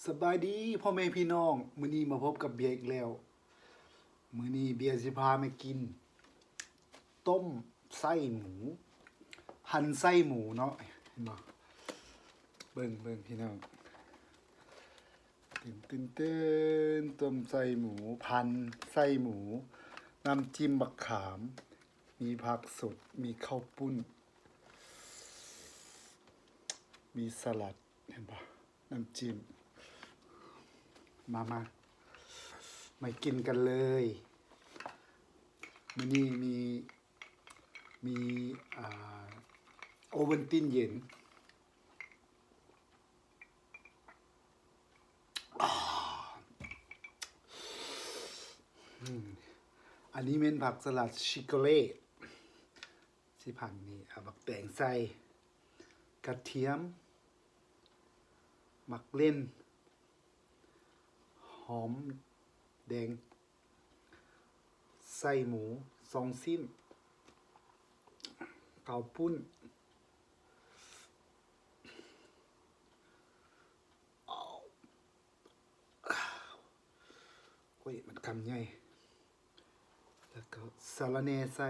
ສະບາຍດີພໍ່ແມ່ພີ່ນ້ອງ, ມື້ນີ້ມາພົບກັບເບຍອີກແລ້ວ. ມື້ນີ້ເບຍຊິພາມາກິນຕົ້ມໄສ້ໝູ, ພັນໄສ້ໝູເນາະ, ເຫັນບໍ່? ເບິ່ງ ເບິ່ງພີ່ນ້ອງ, ຕື່ນ ຕື່ນ ຕື່ນ, ຕົ້ມໄສ້ໝູ, ພັນໄສ້ໝູ, ນ້ຳຈິ້ມບັກຂາມ, ມີຜັກສົດ, ມີເຂົ້າປຸ້ນ, ມີສະຫຼັດ, ເຫັນບໍ່? ນ້ຳຈິ້ມ. ມາ ມາ ມາກິນກັນເລີຍ. ມື້ນີ້ມີ ມີ ອ່າ ໂອວັນຕິນເຢັນ. ອາ ອືມ ອັນນີ້ແມ່ນຜັກສະຫຼັດຊິໂກເລດ. ຊິພັນນີ້ ເອົາບັກແຕງໃສ່, ກະທຽມ, ໝາກເລັ່ນ, ຫອມແດງ, ໄສ້ໝູສອງຊິ້ນ, ເຂົ້າປຸ້ນ. ໂອ້ຍ ມັນຄຳໃຫຍ່. ແລ້ວກໍສາລະແໜ່ໃສ່.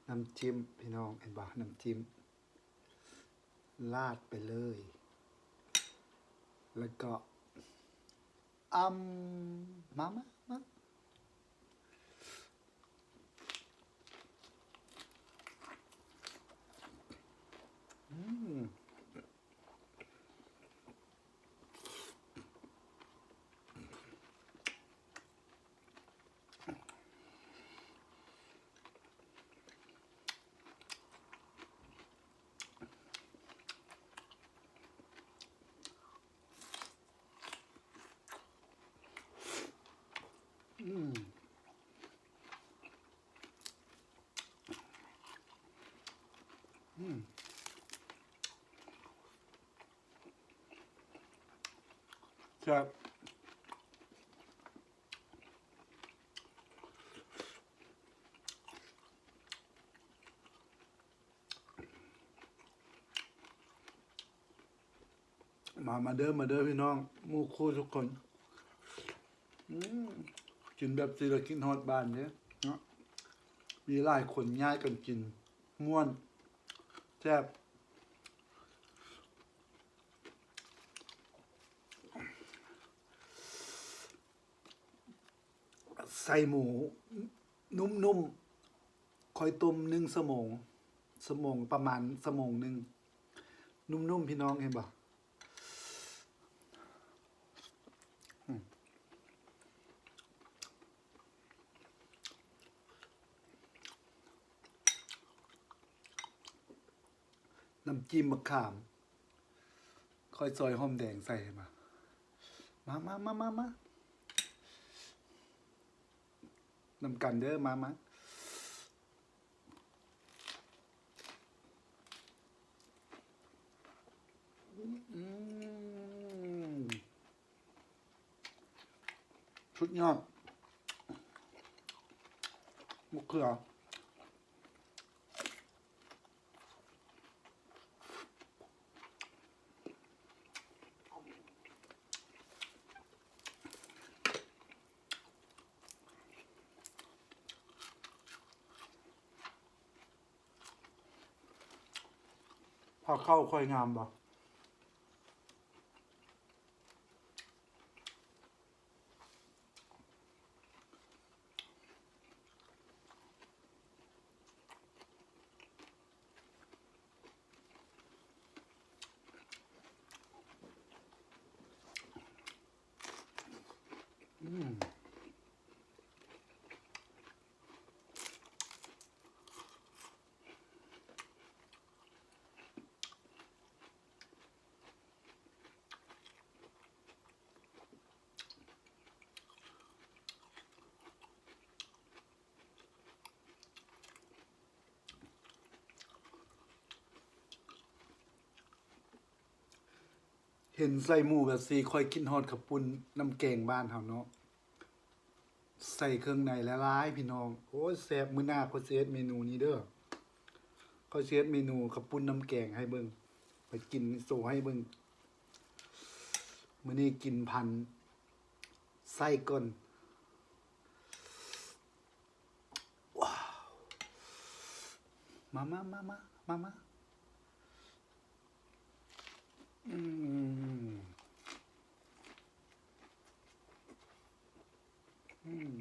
ນ້ຳຈິ້ມ ພີ່ນ້ອງ ເຫັນບໍ່? ນ້ຳຈິ້ມ ລາດໄປເລີຍ. ແລ້ວກໍ ອຳ ມາ ມາ ມາ. ອືມ ອືມ ອືມ ແຊບ. ມາ ມາເດີ ມາເດີພີ່ນ້ອງ ໝູ່ຄູ່ທຸກຄົນ. ອືມ ກິນແບບຊິລະຄິດຮອດບ້ານເດ້ເນາະ, ມີຫຼາຍຄົນຍ້າຍກັນກິນ ມ່ວນ ແຊບ. ໄສ້ໝູນຸ້ມໆ ຂ້ອຍຕົ້ມໜຶ່ງຊົ່ວໂມງ, ຊົ່ວໂມງ ປະມານຊົ່ວໂມງໜຶ່ງ ນຸ້ມໆ ພີ່ນ້ອງເຫັນບໍ່? ອືມ ນ້ຳຈິ້ມບັກຂາມ ຂ້ອຍຊອຍຫອມແດງໃສ່ ເຫັນບໍ່? ມາ ມາ ມາ ມາ ມາ ນຳກັນເດີ ມາ ມາ. ອືມ ສຸດຍອດ ມະເຂືອ. ພາເຂົ້າຂ້ອຍງາມບໍ່? ອືມ. ເຫັນໃສ່ໝູແບບຊີ້ ຂ້ອຍຄິດຮອດເຂົ້າປຸ້ນນ້ຳແກງບ້ານເຮົາເນາະ. ໃສ່ເຄື່ອງໃນຫຼາຍໆ ພີ່ນ້ອງ. ໂອ້ຍ ແຊບ, ມື້ໜ້າຂ້ອຍຊິເຮັດເມນູນີ້ເດີ. ຂ້ອຍຊິເຮັດເມນູເຂົ້າປຸ້ນນ້ຳແກງໃຫ້ເບິ່ງ ໄປກິນໂຊໃຫ້ເບິ່ງ. ມື້ນີ້ກິນພັນໄສ້ກ່ອນ. ວ້າວ ມາ ມາ ມາ ມາ ມາ ມາ. ອືມ ອືມ.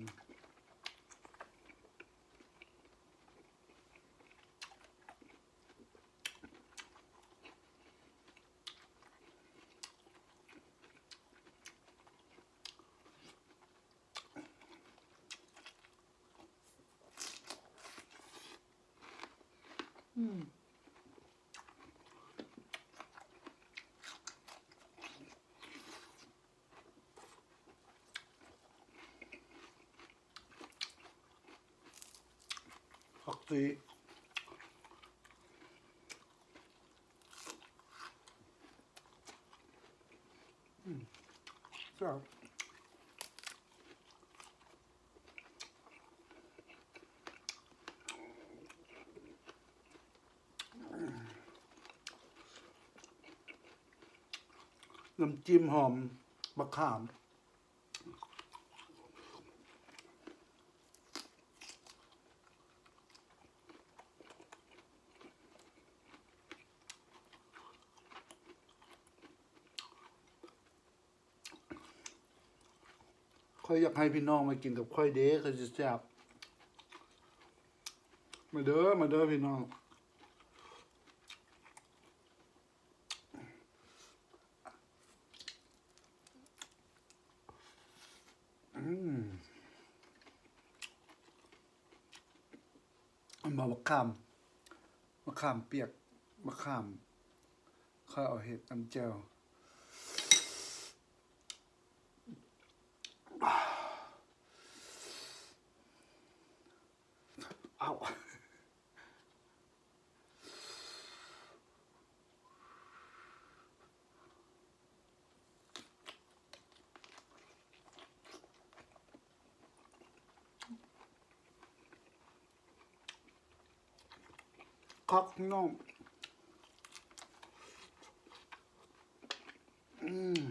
ອືມ ຜັກຊີ ອືມ ແຊບ. ນ້ຳຈິ້ມຫອມບັກຂາມ. ຂ້ອຍຢາກໃຫ້ພີ່ນ້ອງມາກິນກັບຂ້ອຍເດ້ ຄືຊິແຊບ. ມາເດີ ມາເດີພີ່ນ້ອງ. ອືມ ອັນບໍ່ ບັກຂາມ ບັກຂາມປຽກ ບັກຂາມ ຂ້ອຍເອົາເຮັດນ້ຳແຈ່ວ. ເອົາ ຄັກເນາະ. ອືມ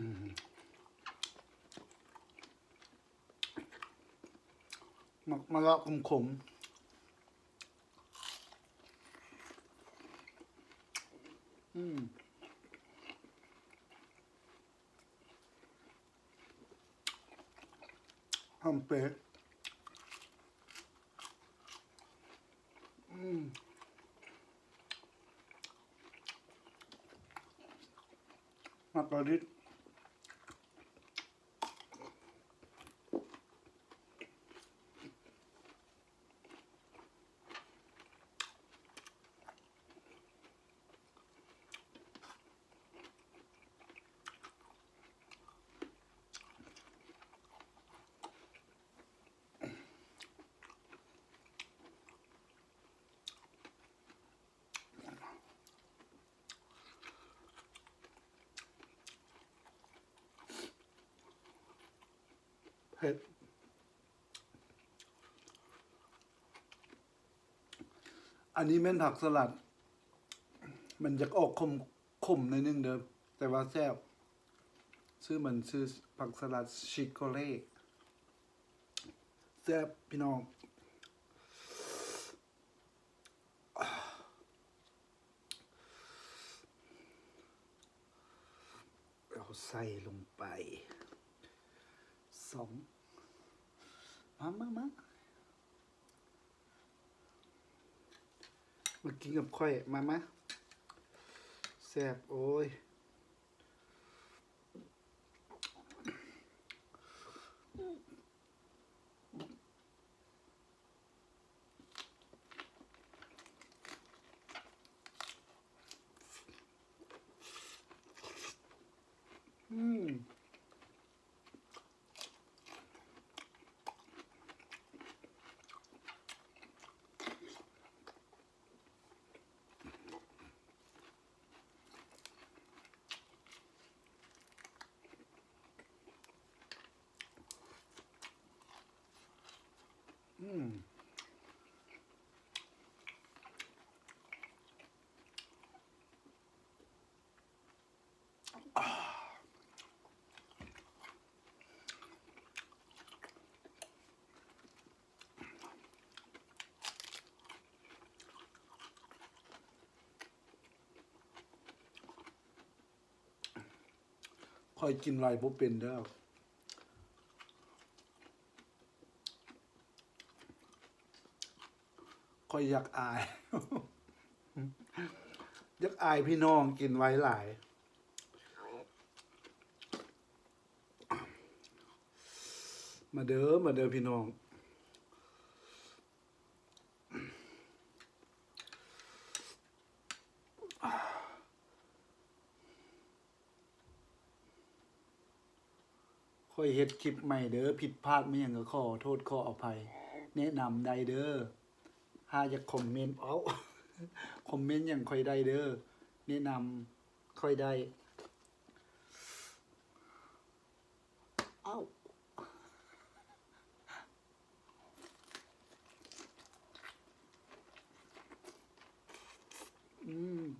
ໝາກມະລະຂົມໆ. ອືມ ຫອມເປະ. ອືມ ມັກກະລິດ. ເຜັດ. ອັນນີ້ແມ່ນຜັກສະຫຼັດ ມັນຢາກອອກຂົມໆໜ້ອຍໜຶ່ງເດີ ແຕ່ວ່າແຊບ. ຊື່ມັນຊື່ຜັກສະຫຼັດຊິໂກເລ ແຊບພີ່ນ້ອງ. ເອົາໃສ່ລົງໄປ ສອງ ມາ ມາ ມາ ມາກິນກັບຂ້ອຍ ມາ ມາ ແຊບ ໂອ້ຍ. ອືມ ອືມ. ຂ້ອຍກິນໄວບໍ່ເປັນເດີ້. ຂ້ອຍຢາກອາຍ ຢາກອາຍພີ່ນ້ອງ ກິນໄວຫຼາຍ. ມາເດີ້ ມາເດີ້ພີ່ນ້ອງ. ຂ້ອຍເຮັດຄລິບໃໝ່ເດີ້ ຜິດພາດມີຫຍັງກໍຂໍໂທດຂໍອະໄພ ແນະນຳໄດ້ເດີ້. ຖ້າຢາກຄອມເມັນ ເອົ້າ ຄອມເມັນຫຍັງຂ້ອຍໄດ້ເດີ້ ແນະນຳຂ້ອຍໄດ້. ເອົ້າ ອືມ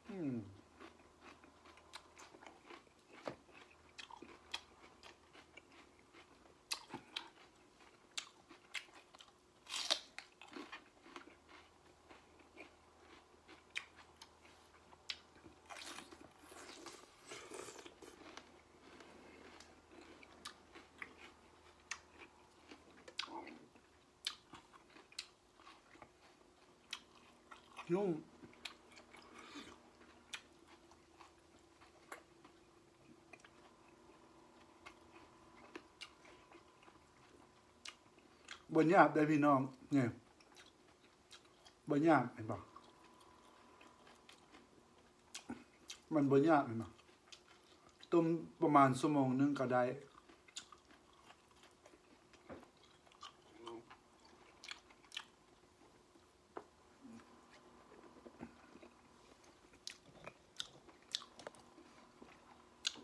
ອືມ. ນຸ້ມ. ບໍ່ຫຍາບເດີ້ພີ່ນ້ອງ ນີ້ ບໍ່ຫຍາບ ເຫັນບໍ່? ມັນບໍ່ຫຍາບ ເຫັນບໍ່? ຕົ້ມປະມານຊົ່ວໂມງໜຶ່ງກໍໄດ້.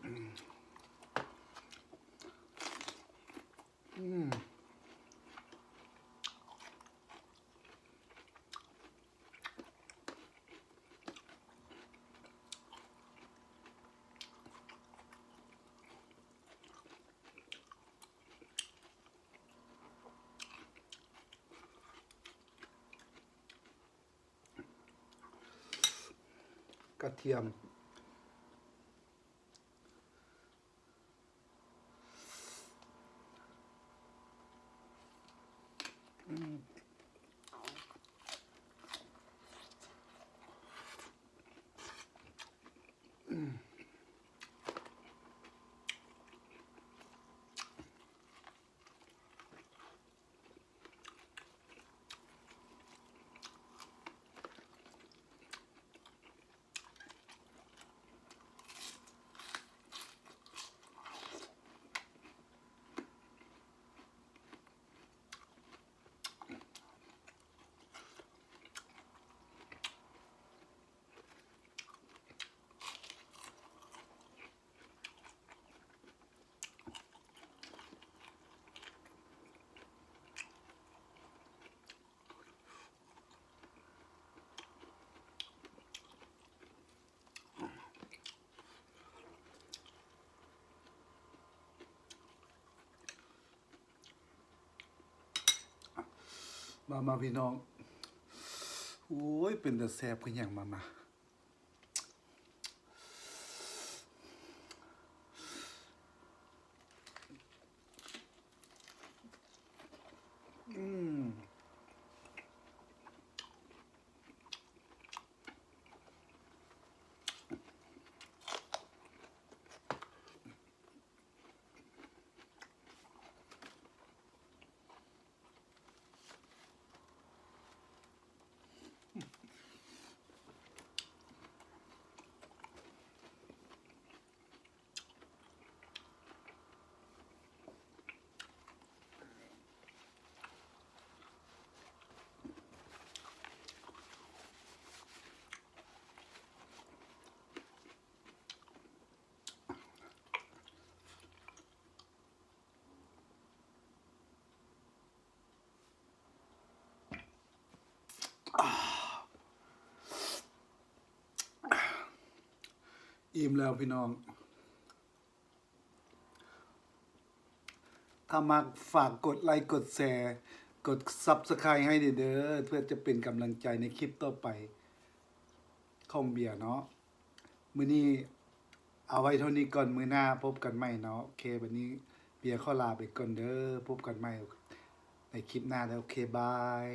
ອືມ ອືມ. ກະທຽມ. ມາ ມາ ພີ່ນ້ອງ ໂອ້ຍ ເປັນຕາແຊບຄືຫຍັງ ມາ ມາ. ອືມ. ອີ່ມແລ້ວພີ່ນ້ອງ. ຖ້າມັກຝາກກົດໄລກ໌ ກົດແຊ ກົດຊັບສະໄຄຣບໃຫ້ແດ່ເດີ້ ເພື່ອຈະເປັນກຳລັງໃຈໃນຄລິບຕໍ່ໄປ. ຂອງເບຍເນາະ. ມື້ນີ້ເອົາໄວ້ເທົ່ານີ້ກ່ອນ, ມື້ໜ້າພົບກັນໃໝ່ເນາະ. ໂອເຄ ບັດນີ້ເບຍຂໍລາໄປກ່ອນເດີ, ພົບກັນໃໝ່ໃນຄລິບໜ້າເດີ. ໂອເຄ ບາຍ.